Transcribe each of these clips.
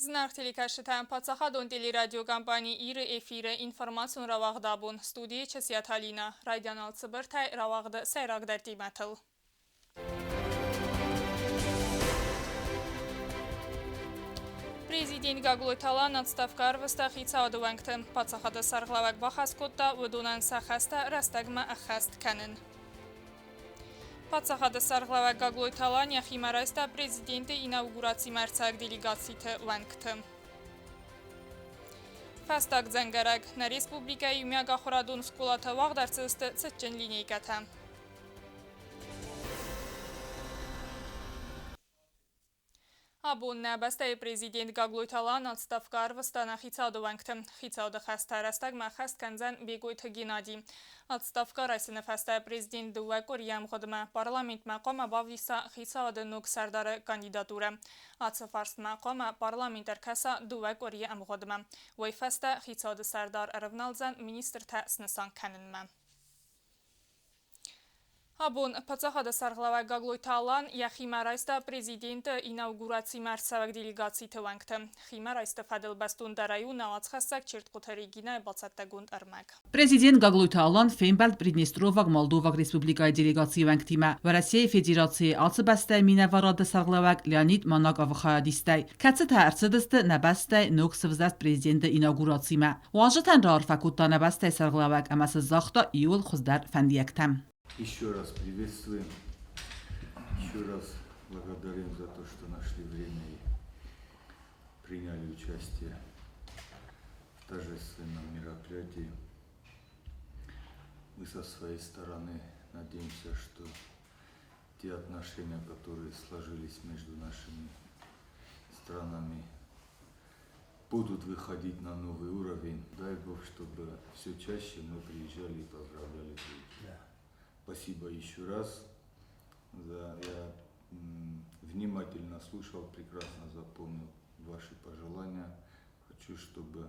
Зынаргъ телекӕсджытӕ, паддзахадон телерадиокомпани Иры эфиры информацион рауагъд абон студийы Часиаты Алинӕ райдиан алцыбыртӕй рауагъды сӕйрагдӕр темӕтыл. Президент Гаглойты Алан отставкӕ ӕрвыста хицауады уӕнгты. Паддзахады сӕргълӕууӕг бахӕс кодта уыдонӕн сӕ хӕстӕ рӕстӕгмӕ ӕххӕст кӕнын. Паддзахады сӕргълӕууӕг Гаглойты Алан йӕхимӕ райста президенты инаугурацимӕ ӕрцӕуӕг делегациты уӕнгты. Фӕстаг дзӕнгӕрӕг. Нӕ республикӕйы иумиагахуырадон скъолатӕ уагъд ӕрцыдысты цытджын линейкӕтӕ. Абон нӕ бӕстӕйы президент Гаглойты Алан отставкӕ арвыста нӕ хицауады уӕнгты. Хицауады хӕстӕ рӕстӕгмӕ ӕххӕст кӕндзӕн Бегойты Геннадий. Отставкӕ райсыны фӕстӕ президент дыууӕ къуырийы ӕмгъуыдмӕ парламентмӕ хъуамӕ бавдиса хицауады ног сӕрдары кандидатурӕ. Ацы фарстмӕ хъуамӕ парламент ӕркӕса дыууӕ къуырийы ӕмгъуыдмӕ. Уый фӕстӕ хицауады сӕрдар ӕрӕвналдзӕн министртӕ снысан кӕнынмӕ. Абон паддзахады сӕргълӕууӕг Гаглойты Алан йӕхимӕ райста президенты инаугурацимӕ ӕрцӕуӕг делегациты уӕнгты. Химӕ райсты фӕдыл бӕстондӕрӕй у нӕ уацхӕссӕг Чертхъуты Регинӕйы бацӕттӕгонд ӕрмӕг. Президент Гаглойты Алан фембӕлд Приднестроваг-Молдоваг Республикӕйы делегацийы уӕнгтимӕ Уӕрӕсейы Федерацийы ацы бӕстӕйы минӕварады сӕргълӕууӕг Леонид Манаковы хайадистӕй, кӕцытӕ ӕрцыдысты нӕ бӕстӕйы ног сывзӕрст президенты инаугурацимӕ. Уазджытӕн раарфӕ кодта нӕ бӕстӕйы сӕргълӕууӕг ӕмӕ сын загъта иууыл хуыздӕр фӕндиӕгтӕ. Еще раз приветствуем, еще раз благодарим за то, что нашли время и приняли участие в торжественном мероприятии. Мы со своей стороны надеемся, что те отношения, которые сложились между нашими странами, будут выходить на новый уровень. Дай Бог, чтобы все чаще мы приезжали и поздравляли друг друга. Да. Спасибо еще раз. За, я внимательно слушал, прекрасно запомнил ваши пожелания. Хочу, чтобы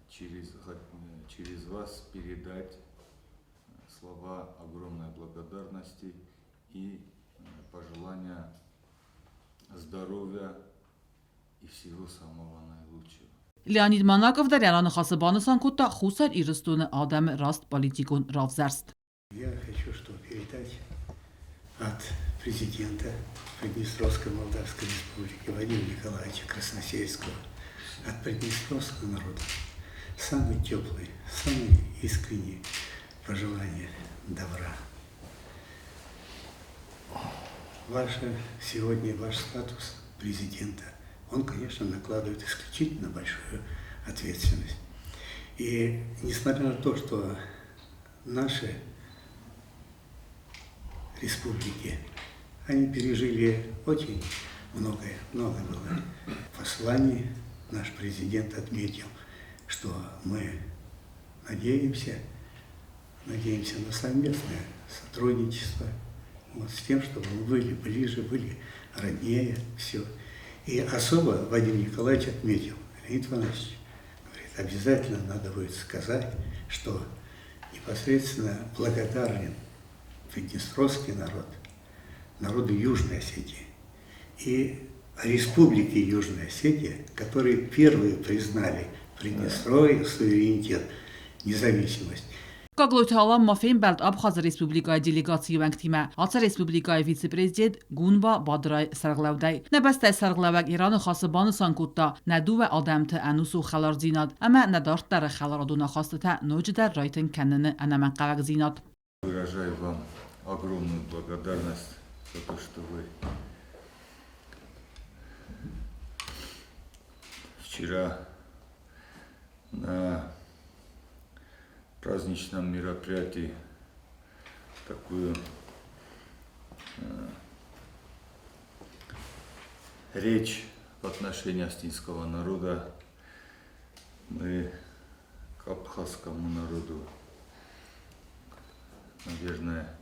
через вас передать слова огромной благодарности и пожелания здоровья и всего самого наилучшего. Леонид Манаков дӕр йӕ раныхасы банысан кодта Хуссар Ирыстоны адӕмы раст политикон равзӕрст. Я хочу что передать от президента Приднестровской Молдавской Республики Владимира Николаевича Красносельского, от приднестровского народа самые теплые, самые искренние пожелания добра. Ваше, сегодня ваш статус президента, он, конечно, накладывает исключительно большую ответственность. И несмотря на то, что наши республики, они пережили очень многое, много было посланий. Наш президент отметил, что мы надеемся, надеемся на совместное сотрудничество, вот, с тем, чтобы мы были ближе, были роднее, все. И особо Вадим Николаевич отметил, Леонид Иванович, говорит, обязательно надо будет сказать, что непосредственно благодарен приднестровский народ, народу Южной Осетии и республики Южная Осетия, которые первые признали Приднестровье, суверенитет, независимость. Гаглойты Алан ма фембӕлд Абхазы Республикӕйы делегацийы уӕнгтимӕ, ацы республикӕйы вице-президент Гунба Бадрай сӕргълӕудӕй. Нӕ бӕстӕйы сӕргълӕууӕг Ираны хӕсы банысан кодта, нӕ дыууӕ адӕмты ӕнусон хӕлардзинад ӕмӕ нӕ дарддӕры хӕларадон ахастытӕ ноджыдӕр райтынг кӕныны ӕнӕмӕнгхъӕуӕгдзинад. Выражаю вам огромную благодарность за то, что вы вчера на праздничном мероприятии такую речь в отношении астинского народа мы к абхазскому народу, наверное,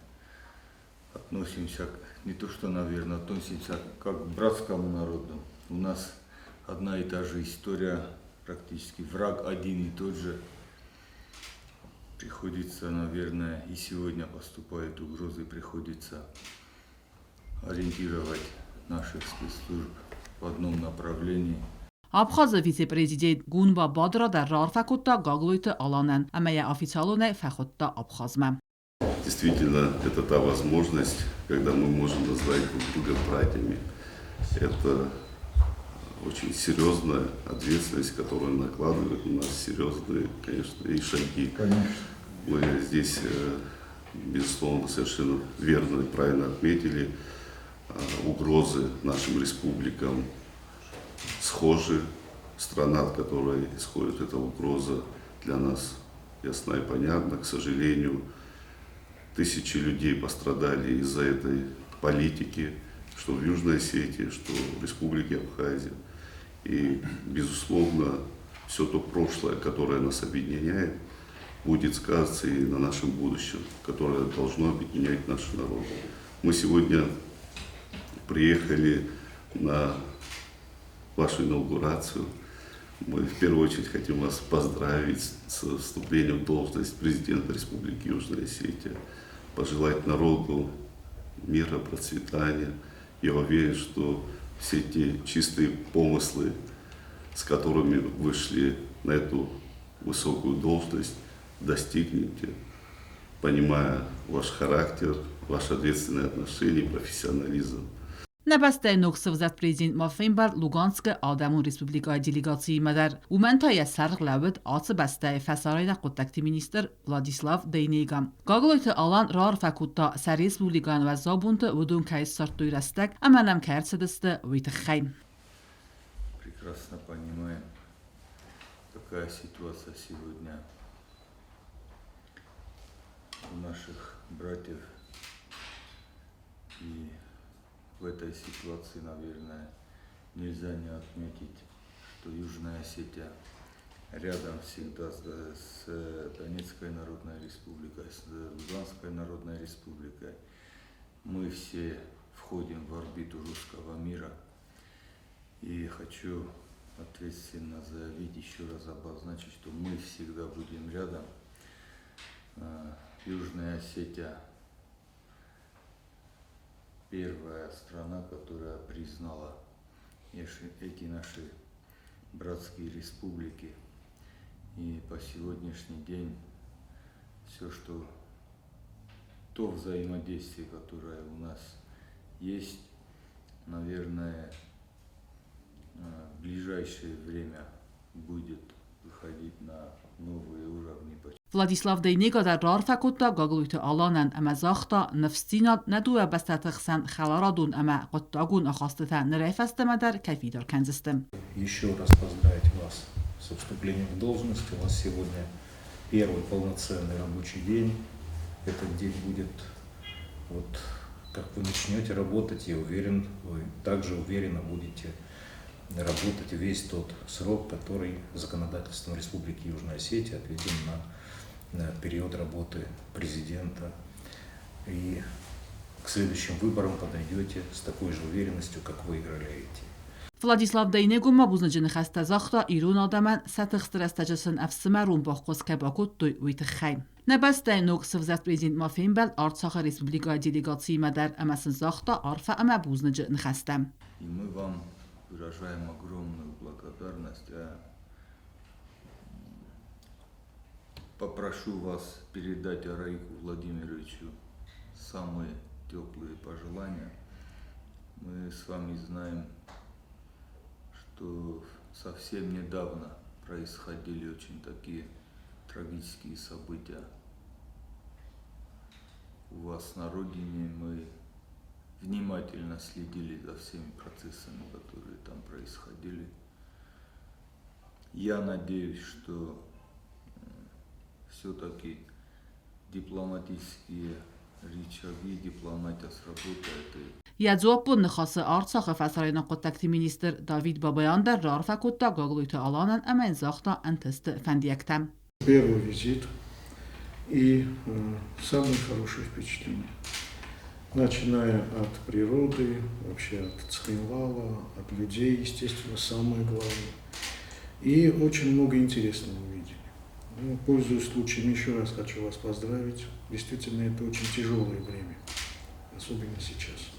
относимся, не то что, наверное, относимся как к братскому народу. У нас одна и та же история, практически враг один и тот же. Приходится, наверное, и сегодня поступают угрозы, приходится ориентировать наших спецслужб. в одном направлении. Абхазы вице-президент Гунба Бадра дӕр раарфӕ кодта Гаглойты Аланӕн ӕмӕ йӕ официалонӕй фӕхуыдта Абхазмӕ. Действительно, это та возможность, когда мы можем назвать друг друга братьями. Это очень серьезная ответственность, которая накладывает на нас серьезные, конечно, и шаги. Конечно. Мы здесь, безусловно, совершенно верно и правильно отметили, угрозы нашим республикам схожи. Страна, от которой исходит эта угроза, для нас ясна и понятна. К сожалению, тысячи людей пострадали из-за этой политики, что в Южной Осетии, что в Республике Абхазия. И, безусловно, все то прошлое, которое нас объединяет, будет сказываться и на нашем будущем, которое должно объединять наш народ. Мы сегодня приехали на вашу инаугурацию. Мы в первую очередь хотим вас поздравить с вступлением в должность президента Республики Южная Осетия, пожелать народу мира, процветания. Я уверен, что все те чистые помыслы, с которыми вышли на эту высокую должность, достигнете, понимая ваш характер, ваше ответственное отношение, профессионализм. Нӕ бӕстӕйы ног сӕвзӕрд президент ма фембӕлд Луганскы Адӕмон Республикӕйы делегациимӕ дӕр. Уымӕн та йӕ сӕргъ лӕууыд ацы бӕстӕйы фӕсарӕйнаг хъуыддӕгты министр Владислав Дейнега. Гаглойты Алан раарфӕ кодта, сӕ республикӕйӕн уӕззау бонты уыдон кӕй ссардтой рӕстӕг ӕмӕ нӕм кӕй ӕрцыдысты, уый тыххӕй. Прекрасно понимаем, какая ситуация сегодня у наших братьев. И в этой ситуации, наверное, нельзя не отметить, что Южная Осетия рядом всегда с Донецкой Народной Республикой, с Луганской Народной Республикой. Мы все входим в орбиту русского мира. И хочу ответственно заявить, еще раз обозначить, что мы всегда будем рядом. Южная Осетия первая страна, которая признала эти наши братские республики. И по сегодняшний день все, что то взаимодействие, которое у нас есть, наверное, в ближайшее время будет выходить на новые уровни. Владислав Дейнега дӕр раарфӕ кодта Гаглойты Аланӕн ӕмӕ загъта, ныфсдзинад нӕ дыууӕ бӕстӕты хсӕн хӕларадон ӕмӕ хъуыддагон ахастытӕ нырӕй фӕстӕмӕ дӕр кӕй фидар кӕндзысты. Еще раз поздравить вас со вступлением в должность. У вас сегодня первый полноценный рабочий день. Этот день будет, вот, как вы начнете работать, я уверен, вы также уверенно будете работать весь тот срок, который законодательством Республики Южная Осетия отведен на период работы президента. И к следующим выборам подойдете с такой же уверенностью, как выиграли эти. Владислав Дейнего ма бузныджы ныхӕстӕ загъта ирон адӕмӕн сӕ тыхст рӕстӕджы сын ӕфсымӕрон баххуыс кӕй бакодтой, уый тыххӕй. Нӕ бӕстӕйы ног сӕвзӕрд президент ма фембӕлд Арцахы республикӕйы делегациимӕ дӕр ӕмӕ сын загъта арфӕ ӕмӕ бузныджы ныхӕстӕ. И мы вам выражаем огромную благодарность. Я попрошу вас передать Араику Владимировичу самые теплые пожелания. Мы с вами знаем, что совсем недавно происходили очень такие трагические события у вас на родине. Мы внимательно следили за всеми процессами, которые там происходили. Я надеюсь, что все-таки дипломатические рычаги, дипломатия сработает. И Йӕ дзуаппон ныхасы Арцахы фӕсарӕйнаг хъуыддӕгты министр Давид Бабаян дӕр раарфӕ кодта Гаглойты Аланӕн ӕмӕ йын загъта ӕнтысты фӕндиӕгтӕ. Первый визит и самые хорошие впечатления. Начиная от природы, вообще от Цхинвала, от людей, естественно, самое главное. И очень много интересного увидели. Ну, пользуясь случаем, еще раз хочу вас поздравить. Действительно, это очень тяжелое время, особенно сейчас.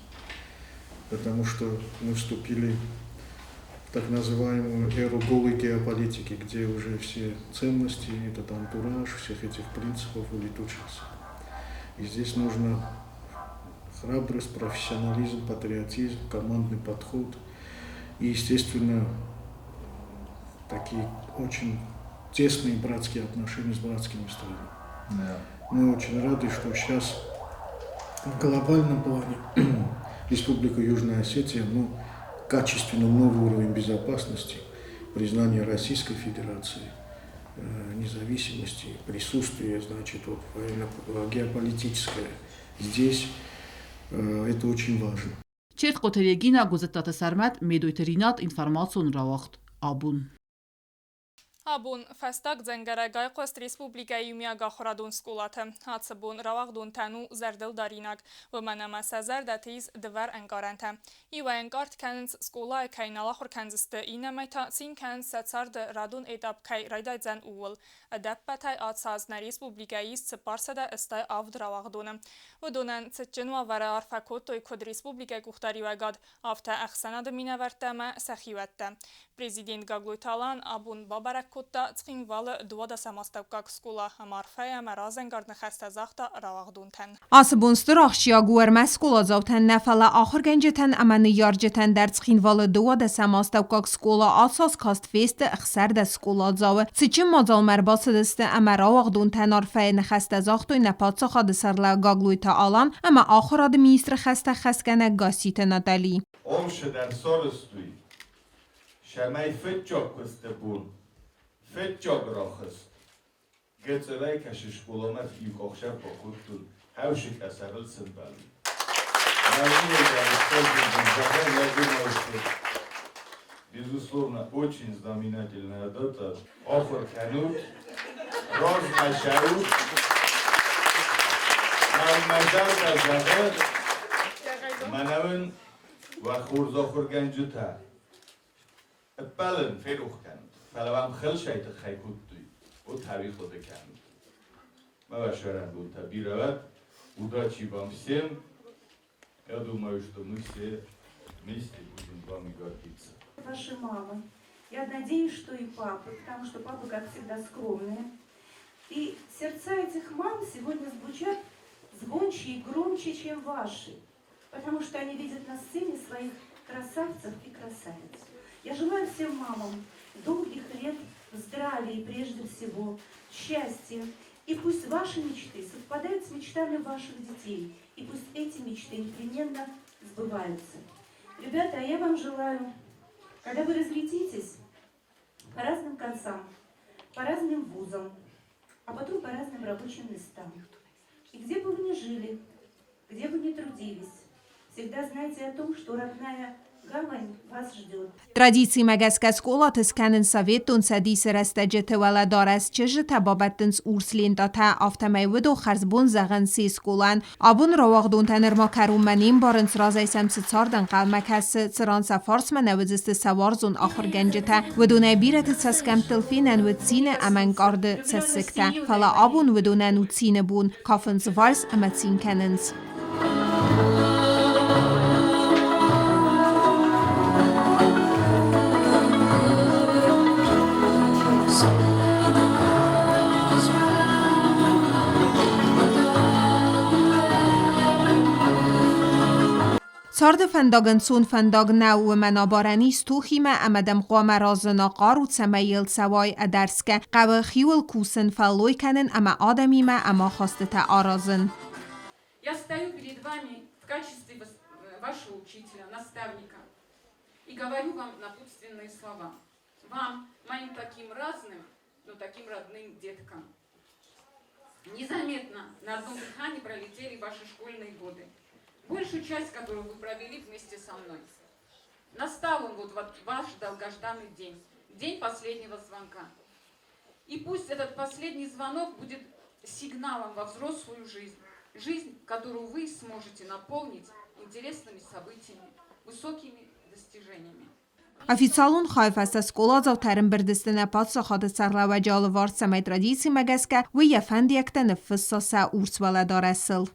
Потому что мы вступили так называемую эру голой геополитики, где уже все ценности, этот антураж всех этих принципов улетучился. И здесь нужно храбрость, профессионализм, патриотизм, командный подход и, естественно, такие очень тесные братские отношения с братскими странами. Да. Мы очень рады, что сейчас в глобальном плане Республика Южная Осетия, ну, качественно новый уровень безопасности, признание Российской Федерации, независимости, присутствие, значит, вот, военно-геополитическое здесь, это очень важно. Четхъоты Регина, Гуызыттаты Сӕрмӕт, Медойты Ринат, информацион рауагъд Абон. Абон фӕстаг дзӕнгӕрӕг айхъуыст республикӕйы иумиагахуырадон скъолаты. Ацы бон рауагъдонтӕн у зӕрдылдаринаг, уымӕн ӕмӕ сӕ зӕрдӕты ис дывӕр ӕнкъарӕнтӕ. Иуӕй ӕнкъард кӕнынц, скъолайы кӕй нал ахуыр кӕндзысты, иннӕмӕй та цин кӕнынц, сӕ царды радон этап кӕй райдайдзӕн, ууыл. Ӕдӕппӕтӕй ацы аз нӕ республикӕйы ис 487 рауагъдоны. Уыдонӕн цытджын уавӕры арфӕ кодтой куыд республикӕйы къухдариуӕгад, афтӕ ӕхсӕнады минӕвӕрттӕ ӕмӕ сӕ хиуӕттӕ. Президент Гаглойты Алан абон бабӕрӕг кодта Цхинвалы 12-ӕм астӕуккаг скъола ӕмӕ арфӕйы ӕмӕ разӕнгард ныхӕстӕ загъта рауагъдонтӕн. Ацы бон стыр ахсджиаг у ӕрмӕст скъоладзаутӕн нӕ, фӕлӕ ахуыргӕнджытӕн ӕмӕ ныййарджытӕн дӕр. Цхинвалы 12-ӕм астӕуккаг скъола ацы аз каст фесты 16 скъоладзауы. Цытджын мадзалмӕ ӕрбацыдысты ӕмӕ рауагъдонтӕн арфӕйы ныхӕстӕ загътой нӕ паддзахады сӕргълӕууӕг Гаглойты Алан ӕмӕ ахуырады министры хӕстӕ хӕсгӕнӕг Гасситы Натали. Омсыдӕр сорыстуй, сӕмӕй фыццаг куысты бон, фыццаг рахызт. Гыццылӕй кӕсы скъоламӕ иу къохсӕр бакодтон, хӕусы къӕсӕрыл сымбӕлд. Я думаю, что, безусловно, очень знаменательная дата. Ахуыр кӕнут, размӕ цӕут, мӕнмӕ зӕрдӕ зӕгъы, мӕнӕ уын уӕ хорз ахуыргӕнджытӕ ӕппӕлын ферох кӕнут, фӕлӕ уӕм хӕлсӕй тыххӕй кодтой, уӕд хӕри хъуыды кӕнут. Мӕ уӕ сӕрӕнбонтӕ бирӕ уӕд, удачи вам всем. Я думаю, что мы все вместе будем вами гордиться. Ваши мамы. Я надеюсь, что и папы, потому что папы, как всегда, скромные. И сердца этих мам сегодня звучат звонче и громче, чем ваши, потому что они видят на сцене своих красавцев и красавиц. Я желаю всем мамам долгих лет в здравии прежде всего, счастья. И пусть ваши мечты совпадают с мечтами ваших детей, и пусть эти мечты непременно сбываются. Ребята, а я вам желаю, когда вы разлетитесь по разным концам, по разным вузам, а потом по разным рабочим местам, и где бы вы ни жили, где бы ни трудились, всегда знайте о том, что родная гавань вас ждет. Традицимӕ гӕсгӕ скъолаты скӕнынц советон Цӕдисы рӕстӕджыты уӕлӕдарӕс, чызджытӕ бабӕттынц урс лентӕтӕ, афтӕмӕй уыдон хӕрзбон зӕгъынц се скъолайӕн. Абон рауагъдонтӕ нырма кӕронмӕ не мбарынц, разӕй сӕм цы цард ӕнхъӕлмӕ кӕсы, цы ран сӕ фарсмӕ нӕ уыдзысты сӕ уарзон ахуыргӕнджытӕ. Уыдонӕй бирӕты цӕсгӕмттыл фенӕн уыд цины ӕмӕ ӕнкъарды цӕссыгтӕ, фӕлӕ абон уыдонӕн у цины бон, кафынц вальс ӕмӕ цин кӕнынц. Царды фӕндаг ӕнцон фӕндаг нӕу, уымӕн абарӕн ис тохимӕ ӕмӕ дӕм хъуамӕ разына хъару, цӕмӕй йыл цӕуай ӕдӕрсгӕ. Хъӕуы хиуыл кусын, фӕллой кӕнын ӕмӕ адӕмимӕ ӕмахастытӕ аразын. Я стою перед вами в качестве вашего учителя, наставника, и говорю вам напутственные слова. Вам, моим таким разным, но таким родным деткам. Незаметно на одном дыхании пролетели ваши школьные годы, большую часть которых вы провели вместе со мной. Настал он вот ваш долгожданный день, день последнего звонка. И пусть этот последний звонок будет сигналом во взрослую жизнь, жизнь, которую вы сможете наполнить интересными событиями, высокими достижениями. Официалон хайы фӕстӕ скъоладзаутӕ ӕрӕмбырд сты нӕ паддзахады сӕргълӕууӕджы алыварс, цӕмӕй традицимӕ гӕсгӕ уый йӕ фӕндиӕгтӕ ныффысса сӕ урс уӕлӕдарӕсыл.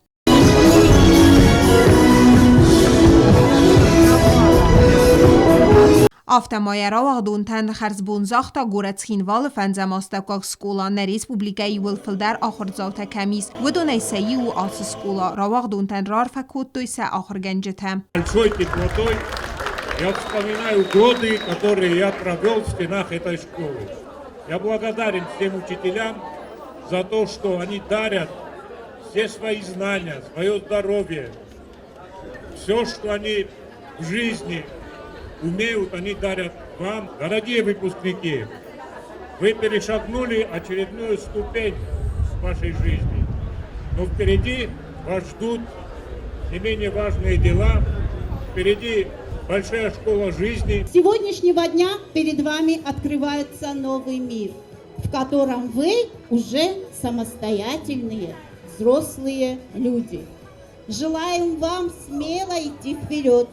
Афтӕ ма йӕ рауагъдонтӕн хӕрзбон загъта горӕт Цхинвалы фӕндзӕм астӕуккаг скъола, нӕ республикӕйы иууыл фылдӕр ахуырдзаутӕ кӕм ис, уыдонӕй сӕ иу у ацы скъола. Рауагъдонтӕн раарфӕ кодтой сӕ ахуыргӕнджытӕ. Большой теплотой я вспоминаю годы, которые я провел в стенах этой школы. Я благодарен всем учителям за то, что они дарят все свои знания, свое здоровье, все, что они в жизни умеют, они дарят вам. Дорогие выпускники, вы перешагнули очередную ступень в вашей жизни. Но впереди вас ждут не менее важные дела. Впереди большая школа жизни. С сегодняшнего дня перед вами открывается новый мир, в котором вы уже самостоятельные, взрослые люди. Желаем вам смело идти вперед,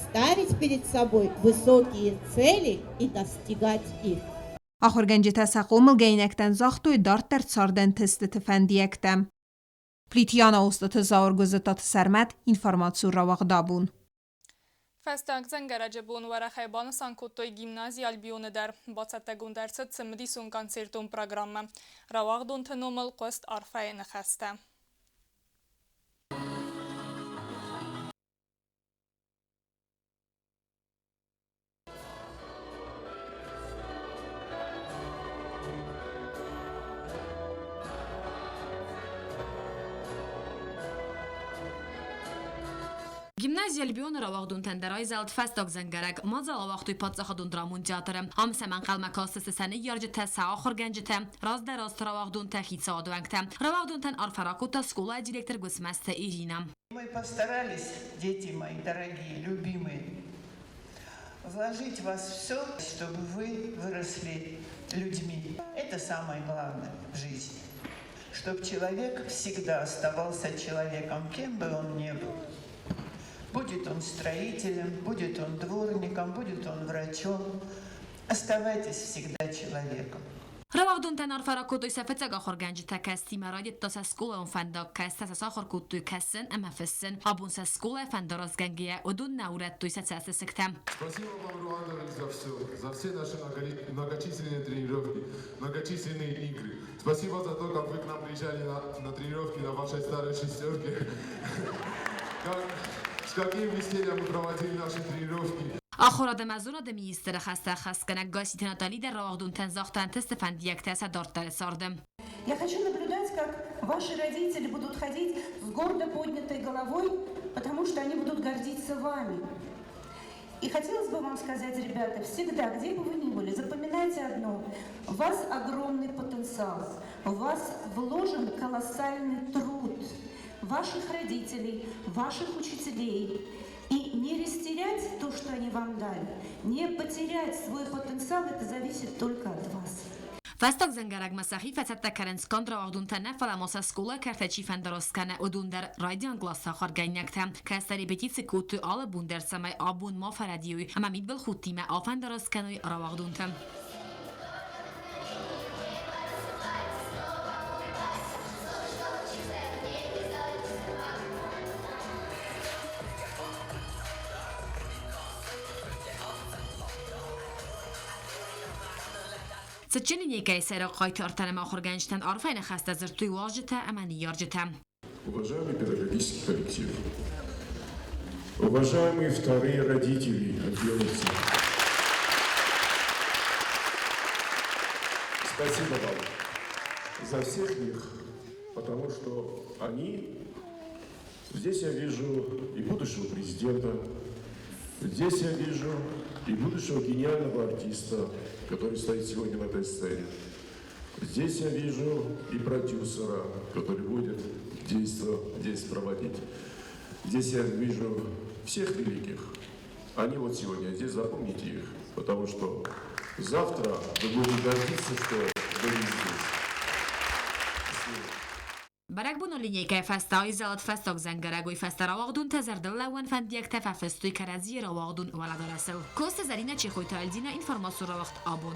ставить перед собой высокие цели и достигать их. Ахуыргӕнджытӕ сӕ хъомылгӕнинӕгтӕн загътой дарддӕр царды ӕнтыстыты фӕндиӕгтӕ. Плиты Яна, Остъаты Зауыр, Гуыззыттаты Сӕрмӕт, информацион рауагъд абон. Фӕстаг дзӕнгӕрӕджы бон уӕрӕхӕй банысан кодтой гимнази Альбионы дӕр. Бацӕттӕгонд ӕрцыд цымыдисон концертон программӕ. Рауагъдонты номыл хъуыст арфӕйы ныхӕстӕ. Гимнази Альбионы рауагъдонтӕн дӕр айзӕлд фӕстаг дзӕнгӕрӕг. Мадзал ауагътой паддзахадон драмон театры. Ам сӕм ӕнхъӕлмӕ кастысты сӕ ныййарджытӕ, сӕ ахуыргӕнджытӕ, раздӕр азты рауагъдонтӕ, хицауады уӕнгтӕ. Рауагъдонтӕн арфӕ ракодта скъолайы директор Гуыцмӕзты Иринӕ. Мы постарались, дети мои дорогие, любимые, вложить в вас все, чтобы вы выросли людьми. Это самое главное в жизни. Чтобы человек всегда оставался человеком, кем бы он ни был. Будет он строителем, будет он дворником, будет он врачом. Оставайтесь всегда человеком. Рауагъдонтӕн арфӕ ракодтой сӕ фыццаг ахуыргӕнджытӕ, кӕцытимӕ райдыдта сӕ скъолайон фӕндаг, кӕцытӕ сӕ сахуыр кодтой кӕсын ӕмӕ фыссын. Абон сӕ скъолайы фӕндаразгӕнгӕйӕ, уыдон нӕ урӕдтой сӕ цӕстысыгтӕ. Спасибо вам, Руан за все, за все наши многочисленные тренировки, многочисленные игры. Спасибо за то, как вы к нам приезжали на тренировки на вашей старой шестерке. Как, с каким весельем мы проводили наши тренировки. Ахуырад ӕмӕ зонады министры хӕстӕ ӕххӕстгӕнӕг Гасситы Натали дӕр рауагъдонтӕн загъта ӕнтысты фӕндиӕгтӕ сӕ дарддӕры царды. Я хочу наблюдать, как ваши родители будут ходить с гордо поднятой головой, потому что они будут гордиться вами. И хотелось бы вам сказать, ребята, всегда, где бы вы ни были, запоминайте одно. У вас огромный потенциал, у вас вложен колоссальный труд ваших родителей, ваших учителей. И не растерять то, что они вам дали, не потерять свой потенциал, это зависит только от вас. Фӕстаг дзӕнгӕрӕгмӕ сӕхи фӕцӕттӕ кӕнынц канд рауагъдонтӕ нӕ, фӕлӕ ма сӕ скъолайы кӕртӕй чи фӕндараст кӕны, уыдон дӕр райдиан къласы ахуыргӕнинӕгтӕ. Кӕстӕр репетици кодтой алы бон дӕр, цӕмӕй абон ма фӕрӕдийой ӕмӕ мидбылхудтимӕ афӕндараст кӕной рауагъдонтӕ. Цытджын линейкӕйы сӕйраг хъайтартӕн ӕмӕ ахуыргӕнджытӕн арфӕйы ныхӕстӕ дзырдтой уазджытӕ ӕмӕ ныййарджытӕ. Уважаемый педагогический коллектив, уважаемые вторые родители альбионцы, спасибо вам за всех них, потому что они, здесь я вижу и будущего президента, здесь я вижу и будущего гениального артиста, который стоит сегодня на этой сцене. Здесь я вижу и продюсера, который будет действо здесь проводить. Здесь я вижу всех великих. Они вот сегодня здесь, запомните их, потому что завтра вы будете гордиться, что были здесь. Бӕрӕгбоны линейкӕйы фӕстӕ айзӕлыд фӕстаг дзӕнгӕрӕг, уый фӕстӕ рауагъдонтӕ зӕрдыллӕууӕн фӕндиӕгтӕ фӕфыстой кӕрӕдзийы рауагъдон уӕлӕдарӕсыл. Коцты Зӕринӕ, Чехойты Альдинӕ, информацион рауагъд абон.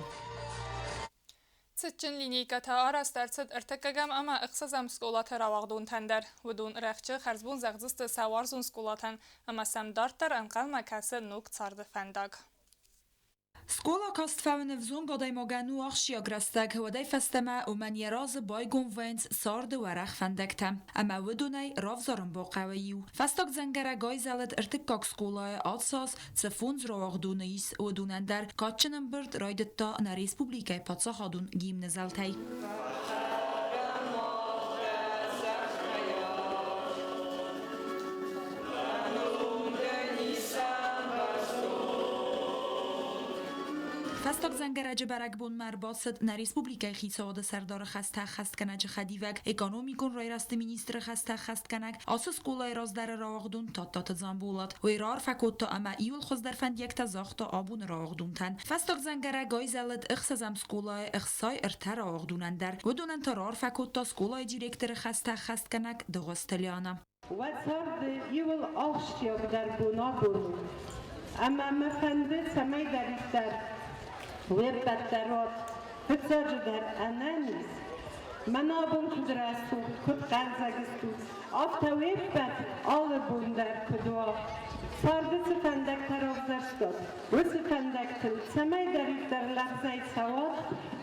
Цытджын линейкӕтӕ арӕзт ӕрцыд ӕртыккӕгӕм ӕмӕ ӕхсӕзӕм скъолаты рауагъдонтӕн дӕр. Уыдон рӕхджы хӕрзбон зӕгъдзысты сӕ уарзон скъолатӕн ӕмӕ сӕм дарддӕр ӕнхъӕлмӕ кӕсы ног царды фӕндаг. Скъола каст фӕуыны взонг адӕймагӕн у ахсджиаг рӕстӕг, уӕдӕй фӕстӕмӕ уымӕн йӕ разы байгом вӕййынц царды уӕрӕх фӕндӕгтӕ. Ӕмӕ уыдонӕй равзарын бахъӕуы иу. Фӕстаг дзӕнгӕрӕг айзӕлыд ӕртыккаг скъолайы ацаз цы фондз рауагъдоны ис, уыдонӕн дӕр кадджын ӕмбырд райдыдта нӕ республикӕйы паддзахадон гимны зӕлтӕй. Фӕстаг дзӕнгӕрӕджы бӕрӕгбонмӕ ӕрбацыд нӕ республикӕйы хицауады сӕрдары хӕстӕ ӕххӕстгӕнӕджы хӕдивӕг, экономикон райрӕзты министры хӕстӕ ӕххӕстгӕнӕг, ацы скъолайы раздӕры рауагъдон Тадтаты Дзамболат. Уый раарфӕ кодта ӕмӕ иуыл хуыздӕр фӕндиӕгтӕ загъта абоны рауагъдонтӕн. Фӕстаг дзӕнгӕрӕг айзӕлыд ӕхсӕзӕм скъолайы 63 рауагъдонӕн дӕр. Уыдонӕн та раарфӕ кодта скъолайы директоры хӕстӕ ӕххӕстгӕнӕг Дыгъуызты Лиана. Уӕ царды иуыл ахсджиагдӕр бон абон у, ӕмӕ мӕ фӕнды, цӕмӕйдӕриддӕр уе ппӕт дӕр уат, фыццаджыдӕр, ӕнӕниз. Мӕн абон куыд рӕсугъд, куыд хъӕлдзӕг стут, афтӕ уе ппӕт алы бон дӕр куыд уа. Царды цы фӕндӕгтӕ равзӕрстат, уыцы фӕндӕгтыл цӕмӕйдӕриддӕр лӕгъзӕй цӕуат,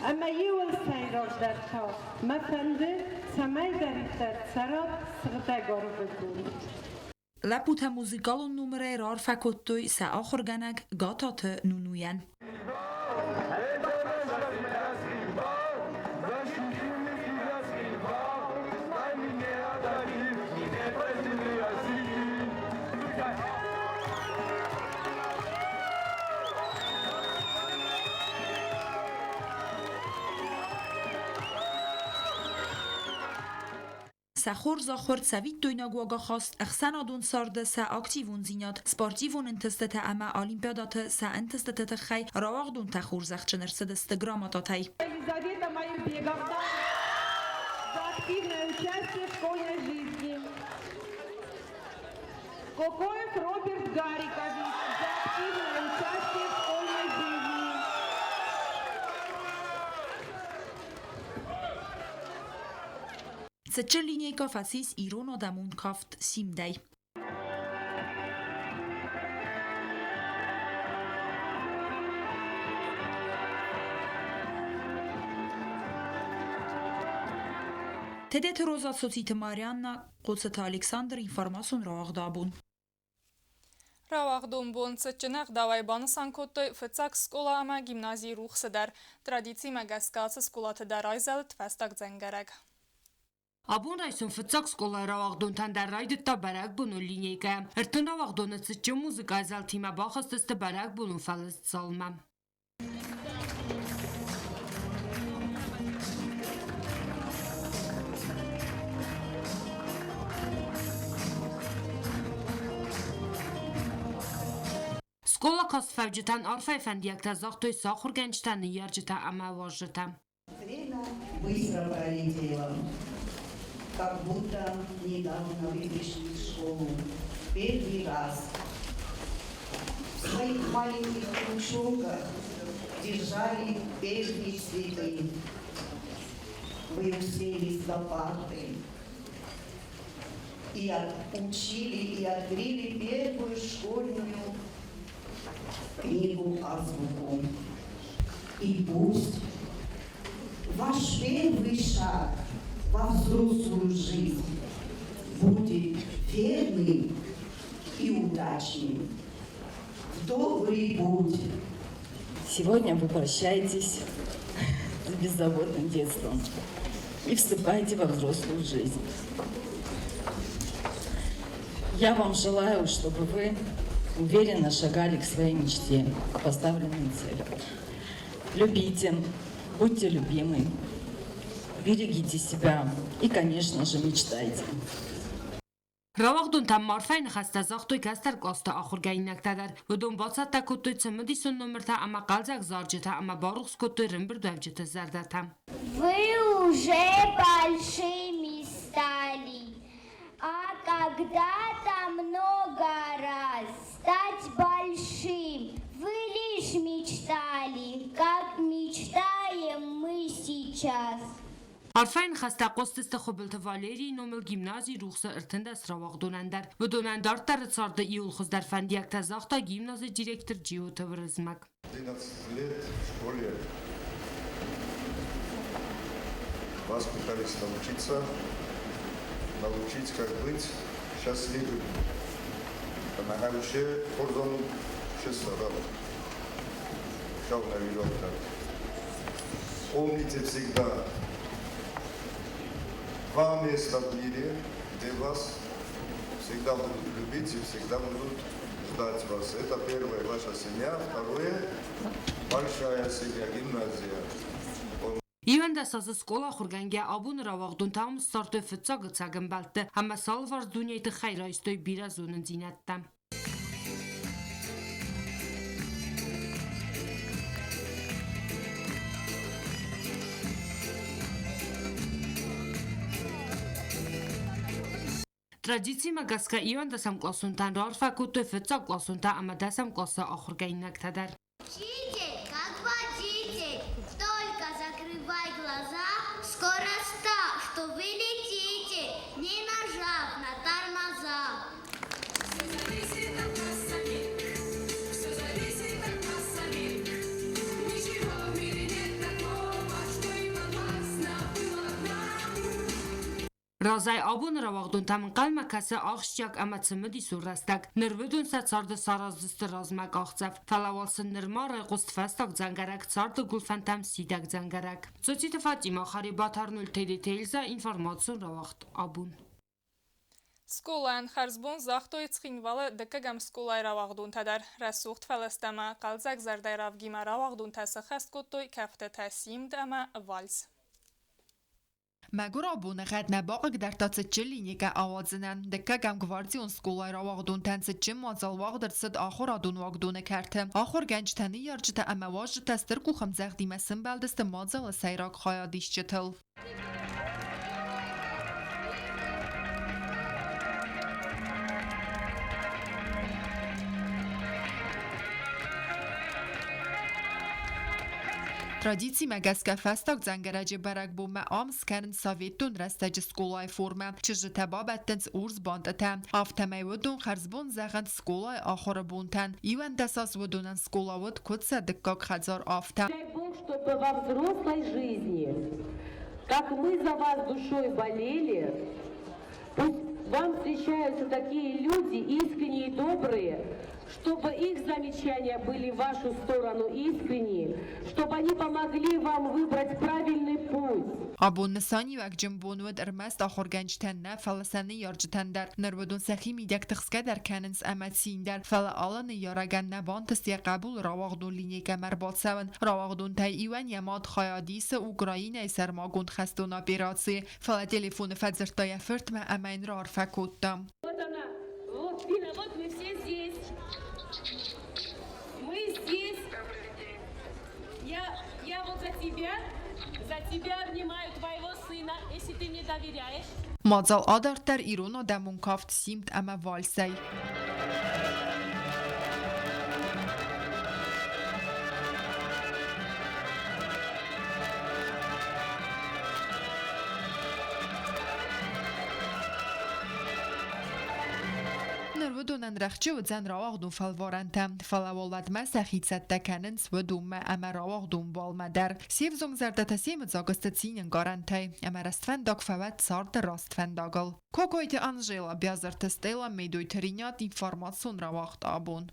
ӕмӕ иуыл сӕйрагдӕр та мӕ фӕнды, цӕмӕйдӕриддӕр цӕрат сыгъдӕг арвы бын. Лӕппутӕ музыкалон номырӕй раарфӕ кодтой сӕ ахуыргӕнӕг Гататы Нунуйӕн. Сӕ хорз ахуыр, цӕвиттойнаг уагахаст, ӕхсӕнадон царды сӕ активондзинад, спортивон ӕнтыстытӕ ӕмӕ олимпиадӕты сӕ ӕнтыстыты тыххӕй рауагъдонтӕ хорзӕхджын ӕрцыдысты грамотатӕй. Елизавета Маирбеговна за активное участие в школьной жизни. Кокоев Роберт Гарикович за активное участие в школьной жизни. Цытджын линейкӕ фӕцис ирон адӕмон кафт Симдӕй. Тедеты Роза, Цоциты Марианна, Хъоцыты Александр, информацион рауагъд абон. Рауагъдон бон цытджын ӕгъдауӕй банысан кодтой фыццаг скъола ӕмӕ гимназийы рухсы дӕр. Традицимӕ гӕсгӕ ацы скъолаты дӕр айзӕлыд фӕстаг дзӕнгӕрӕг. Абон райсом фыццаг скъолайы рауагъдонтӕн дӕр райдыдта бӕрӕгбонон линейкӕ. 30 рауагъдоны цытджын музыкӕйы залтимӕ бахызтысты бӕрӕгбонон фӕлыст залмӕ. Скъола кастфӕуджытӕн арфӕйы фӕндиӕгтӕ загътой сӕ ахуыргӕнджытӕ, ныййарджытӕ ӕмӕ уазджытӕ. Время быстро пролетело, как будто недавно вы пришли в школу. Первый раз. В своих маленьких ручонках держали первые цветы. Вы уселись за парты и учили, и открыли первую школьную книгу азбуку. И пусть ваш первый шаг во взрослую жизнь будет верным и удачным. В добрый путь! Сегодня вы прощаетесь с беззаботным детством и вступаете во взрослую жизнь. Я вам желаю, чтобы вы уверенно шагали к своей мечте, к поставленным целям. Любите, будьте любимы, берегите себя и, конечно же, мечтайте. Рауагъдонтӕн ма арфӕйы ныхӕстӕ загътой кӕстӕр кълӕсты ахуыргӕнинӕгтӕ дӕр. Уыдон бацӕттӕ кодтой цымыдисон номыртӕ ӕмӕ хъӕлдзӕг зарджытӕ ӕмӕ барухс кодтой рӕмбырдуӕвджыты зӕрдӕтӕ. Вы уже большими стали, а когда-то много раз стать большим вы лишь мечтали, как мечтаем мы сейчас. Арфӕйы ныхӕстӕ хъуыстысты Хуыбылты Валерийы номыл гимнази Рухсы 13 рауагъдонӕн дӕр. Уыдонӕн дарддӕры царды иууыл хуыздӕр фӕндиӕгтӕ загъта гимназы директор Джиоты Уырызмӕг. 11 лет в школе вас пытались научиться, научить, как быть счастливым. Ӕмӕ хорзон Помните всегда, два места в мире, где вас всегда будут любить и всегда будут ждать вас. Это первое, ваша семья. Второе, большая семья, гимназия. 11 азы скъола ахуыргӕнгӕ абоны рауагъдонтӕ ам ссардтой фыццаг ӕцӕг ӕмбӕлтты ӕмӕ сӕ алыварс дунейы тыххӕй райстой бирӕ зонындзинӕдтӕ. Традицимӕ гӕсгӕ иуӕндӕсӕмкъласонтӕн раарфӕ кодтой фыццагкъласонтӕ ӕмӕ дӕсӕм къласы ахуыргӕнинӕгтӕ дӕр. Учитель, как водитель, только закрывай глаза, скорость та, что вы летите, не нажав на тормоза. Все зависит от нас самих, все зависит от нас самих. Ничего в мире нет такого, что не подвластно было нам. Разӕй абоны рауагъдонтӕм ӕнхъӕлмӕ кӕсы ахсджиаг ӕмӕ цымыдисон рӕстӕг. Ныр уыдон сӕ царды сараздзысты размӕ къахдзӕф, фӕлӕ уал сын нырма райхъуыст фӕстаг дзӕнгӕрӕг царды гуылфӕнтӕм сидӕг дзӕнгӕрӕг. Цоциты Фатимӕ, Харебат Арнольд, ТДТ Эльза, информацион рауагъд абон. Скъолайӕн хӕрзбон загътой Цхинвалы дыккӕгӕм скъолайы рауагъдонтӕ дӕр. Рӕсугъд фӕлыстӕ ӕмӕ хъӕлдзӕг зӕрдӕйы равгимӕ рауагъдонтӕ сӕххӕст кодтой кӕфтытӕ, симд ӕмӕ вальс. Мӕгуырау боныгъӕд нӕ бахъыгдардта цытджын линейкӕ ауадзынӕн. Дыккӕгӕм гвардион скъолайы рауагъдонтӕн цытджын мадзал уагъд ӕрцыд ахуырадон уагдоны кӕрты. Ахуыргӕнджытӕ, ныййарджытӕ ӕмӕ уазджытӕ стыр къухӕмдзӕгъдимӕ сымбӕлдысты мадзалы сӕйраг хайадисджытыл. Традицимӕ гӕсгӕ фӕстаг дзӕнгӕрӕджы бӕрӕгбонмӕ ам скӕнынц советон рӕстӕджы скъолайы формӕ. Чызджытӕ бабӕттынц урс бантъытӕ. Афтӕмӕй уыдон хӕрзбон зӕгъынц скъолайы ахуыры бонтӕн. Иуӕндӕс аз уыдонӕн скъола уыд куыд сӕ дыккаг хӕдзар, афтӕ. Дай Бог, чтобы во взрослой жизни, как мы за вас душой болели, пусть вам встречаются такие люди, искренние и добрые, чтобы их замечания были в вашу сторону искренние, чтобы они помогли вам выбрать правильный путь. Абон нысаниуӕгджын бон уыд ӕрмӕст ахуыргӕнджытӕн нӕ, фӕлӕ сӕ ныййарджытӕн дӕр. Ныр уыдон сӕхи мидӕг тыхсгӕ дӕр кӕнынц ӕмӕ цин дӕр, фӕлӕ алы ныййарӕгӕн нӕ бантыст йӕ хъӕбулы рауагъдон линейкӕмӕ ӕрбацӕуын. Рауагъдонтӕй иуӕн йӕ мад хайад исы Украинӕйы сӕрмагонд хӕстон операцийы, фӕлӕ телефоны фӕдзырдта йӕ фыртмӕ ӕмӕ йын раарфӕ кодта. Вот она, вот, Дина, вот мы все здесь. Мы здесь. Я вот за тебя обнимаю твоего сына, если ты мне доверяешь. Мадзал адарддӕр ирон адӕмон кафт Симд ӕмӕ вальсӕй. Ныр уыдонӕн рӕхджы уыдзӕн рауагъдон фӕлварӕнтӕ, фӕлӕ уал уӕдмӕ сӕхи цӕттӕ кӕнынц уыдонмӕ ӕмӕ рауагъдон балмӕ дӕр. Се взонг зӕрдӕтӕ се мыдзаг сты цинӕнгарӕнтӕй ӕмӕ рӕствӕндаг фӕуӕд царды раст фӕндагыл. Кокойты Анжела, Биазырты Стелла, Медойты Ринат, информацион рауагъд абон.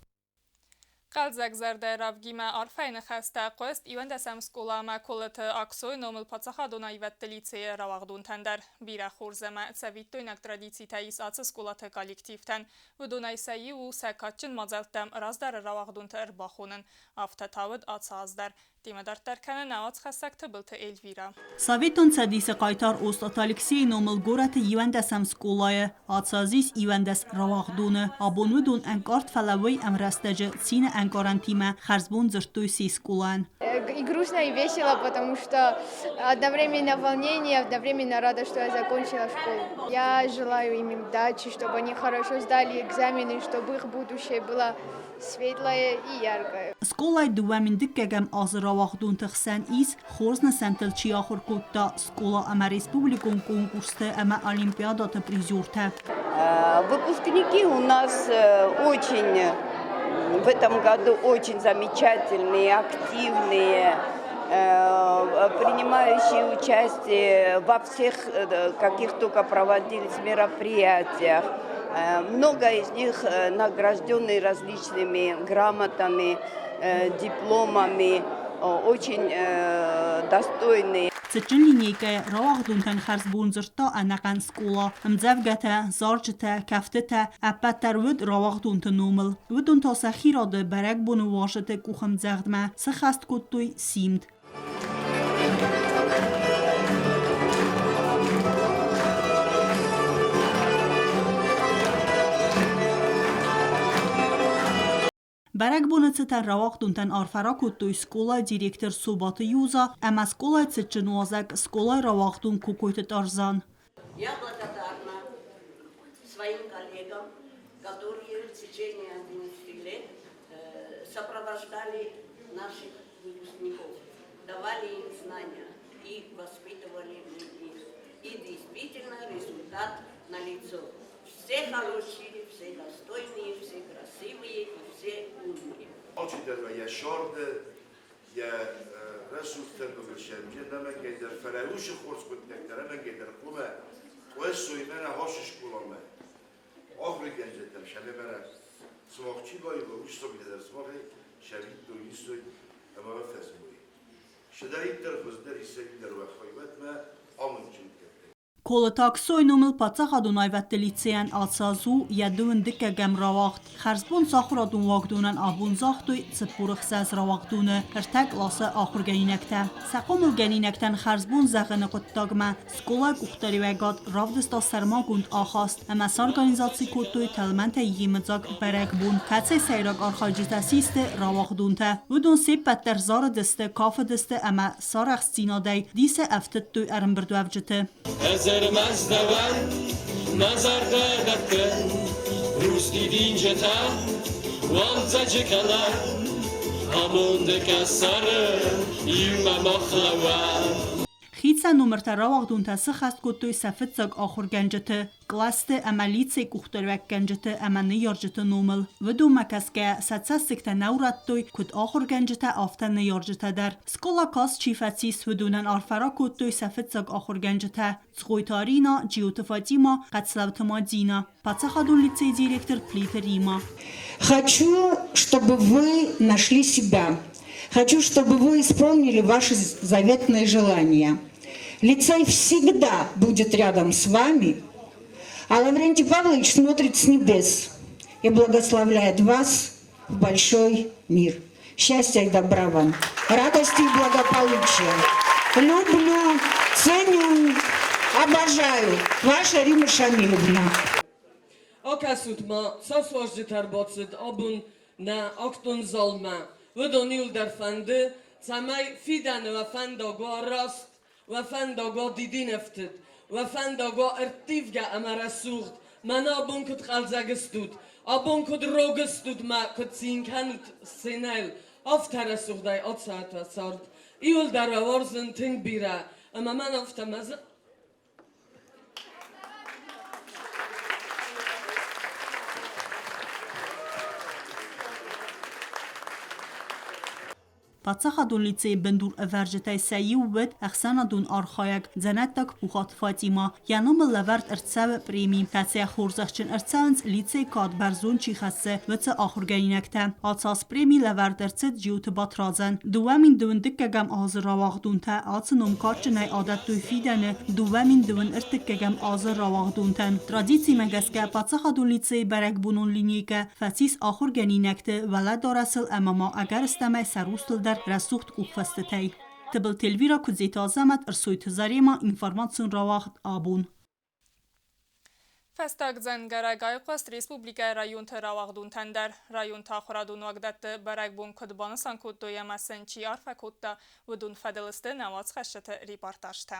Хъӕлдзӕг зӕрдӕйы равгимӕ арфӕйы ныхӕстӕ хъуыст иуӕндӕсӕм скъоламӕ Колыты Аксойы номыл паддзахадон аивӕдты лицейы рауагъдонтӕн дӕр. Бирӕ хорз ӕмӕ цӕвиттойнаг традицитӕ ис ацы скъолаты коллективтӕн. Уыдонӕй сӕ иу у сӕ кадджын мадзӕлттӕм раздӕры рауагъдонты ӕрбахонын. Афтӕ та уыд ацы аз дӕр. Темӕ дарддӕр кӕны нӕ уацхӕссӕг Тыбылты Эльвирӕ. Советон Цӕдисы хъайтар Остъаты Алексейы номыл горӕты иуӕндӕсӕм скъолайы ацы аз ис иуӕндӕс рауагъдоны. Абон уыдон ӕнкъард, фӕлӕ уый ӕмрӕстӕджы цины ӕнкъарӕнтимӕ хӕрзбон дзырдтой се скъолайӕн. И грустно, и весело, потому что одновременно волнение, одновременно рада, что я закончила школу. Я желаю им удачи, чтобы они хорошо сдали экзамены, чтобы их будущее было светлое и яркое. Скъолайы 2002 азы рауагъдонты хсӕн ис, хорз нысӕнттыл чи ахуыр кодта, скъола ӕмӕ республикон конкурсты ӕмӕ олимпиадӕты призертӕ. Выпускники у нас очень В этом году очень замечательные, активные, принимающие участие во всех, каких только проводились мероприятиях. Много из них награждены различными грамотами, дипломами, очень достойные. Цытджын линейкӕйы рауагъдонтӕн хӕрзбон дзырдта ӕнӕхъӕн скъола. Ӕмдзӕвгӕтӕ, зарджытӕ, кӕфтытӕ ӕппӕт дӕр уыд рауагъдонты номыл. Уыдон та сӕхи рады бӕрӕгбоны уазджыты къухӕмдзӕгъдмӕ сыххӕст кодтой симд. Бӕрӕгбоны цытӕн рауагъдонтӕн арфӕ ракодтой скъолайы директор Собаты Юза ӕмӕ скъолайы цытджын уазӕг скъолайы рауагъдон Кокойты Тарзан. Я благодарна своим коллегам, которые в течение 11 лет сопровождали наших выпускников, давали им знания и воспитывали их. И действительно результат налицо. Все хорошие, все достойные, все красивые и все умные. Алчидӕр йӕ сӕрды йӕ рӕсугъддӕр нывыл нӕмӕнгӕй дӕр, фӕлӕ уыцы хорз хъуыддӕгтӕ нӕмӕнгӕй дӕр хъуамӕ хъуысой мӕнӕ ацы скъоламӕ. Ахуыргӕнджытӕм сӕмӕ мӕнӕ сымах чи баива, уыцы сабитӕ дӕр сымахӕй сӕвиттой, исой ӕмӕ уӕ фӕзмой. Цыдӕриддӕр хуыздӕр исӕвиддӕр уӕ хъаймӕтмӕ амондджын кӕддӕр. Колыты Аксойы номыл паддзахадон аивӕдты лицейӕн ацы аз у йӕ дыууын дыккӕгӕм рауагъд. Хӕрзбон цы ахуырадон уагдонӕн абон загътой 46 рауагъдоны ӕртӕ къласы ахуыргӕнинӕгтӕ. Сӕ хъомылгӕнинӕгтӕн хӕрзбон зӕгъыны хъуыддагмӕ скъолайы къухдариуӕгад равдыста сӕрмагонд ахаст ӕмӕ сорганизаци кодтой тӕлмӕнтӕй йемыдзаг бӕрӕгбон, кӕцыйы сӕйраг архайджытӕ систы рауагъдонтӕ. Уыдон се ппӕт дӕр зарыдысты, кафыдысты ӕмӕ сарӕхстдзинадӕй дисы ӕфтыдтой ӕрӕмбырдуӕвджыты. Ӕз ӕрмӕст дӕуӕн мӕ зӕрдӕ дӕттын, Рус дидинджытӕ, уалдзӕджы кӕлӕн, Амонды къӕсӕры иумӕ мах лӕууӕм. Хицӕн номыртӕ рауагъдонтӕ сыххӕст кодтой сӕ фыццаг ахуыргӕнджыты, кълӕсты ӕмӕ лицейы къухдариуӕггӕнджыты ӕмӕ ныййарджыты номыл. Уыдонмӕ кӕсгӕйӕ сӕ цӕссыгтӕ нӕ урӕдтой куыд ахуыргӕнджытӕ, афтӕ ныййарджытӕ дӕр. Скъола каст чи фӕцис, уыдонӕн арфӕ ракодтой сӕ фыццаг ахуыргӕнджытӕ Цгъойты Арина, Джиоты Фатима, Хъӕцлӕуты Мадина, паддзахадон лицейы директор Плиты Рима. Хочу, чтобы вы нашли себя. Хочу, чтобы вы исполнили ваши заветные желания. Лицей всегда будет рядом с вами, а Лаврентий Павлович смотрит с небес и благословляет вас в большой мир. Счастья и добра вам, радости и благополучия. Люблю, ценю, обожаю. Ваша Рима Шамилевна. Акӕсут-ма, цас уазджытӕ ӕрбацыд абон нӕ актон залмӕ. Уыдон иуылдӕр фӕнды, цӕмӕй фидӕны уӕ фӕндаг уа раст, уӕ фӕндаг уа дидинӕфтыд, уӕ фӕндаг уа ӕрттивгӕ ӕмӕ рӕсугъд. Мӕнӕ абон куыд хъӕлдзӕг стут, абон куыд рог стут мӕ куыд цин кӕнут сценӕйыл, афтӕ рӕсугъдӕй ацӕуӕт уӕ цард. Иуылдӕр уӕ уарзын тынг бирӕ, ӕмӕ мӕн афтӕ мӕ Паддзахадон лицейы бындурӕвӕрджытӕй сӕ иу уыд ӕхсӕнадон архайӕг, дзӕнӕттаг Пухаты Фатимӕ. Йӕ номыл лӕвӕрд ӕрцӕуы преми, кӕцыйӕ хорзӕхджын ӕрцӕуынц лицейы кад бӕрзонд чи хӕссы, уыцы ахуыргӕнинӕгтӕ. Ацы аз преми лӕвӕрд ӕрцыд Джиоты Батрадзӕн. 2000 дыккӕгӕм азы рауагъдонтӕ ацы ном кадджынӕй адӕттой фидӕны 2023 азы рауагъдонтӕн. Традицимӕ гӕсгӕ паддзахадон лицейы бӕрӕгбонон линейкӕ фӕцис ахуыргӕнинӕгты уӕлӕдарӕсыл ӕмӕ ма ӕгӕрыстӕмӕй сӕ рустыл дӕр рӕсугъд къухфыстытӕй. Тыбылты Эльвира, Куыдзеты Азӕмӕт, Ӕрсойты Заремӕ, информацион рауагъд «Абон». Фӕстаг дзӕнгӕрӕг айхъуыст республикӕйы районты рауагъдонтӕн дӕр. Районты ахуырадон уагдӕтты бӕрӕгбон куыд банысан кодтой ӕмӕ сын чи арфӕ кодта, уыдон фӕдыл сты нӕ уацхӕсджыты репортажтӕ.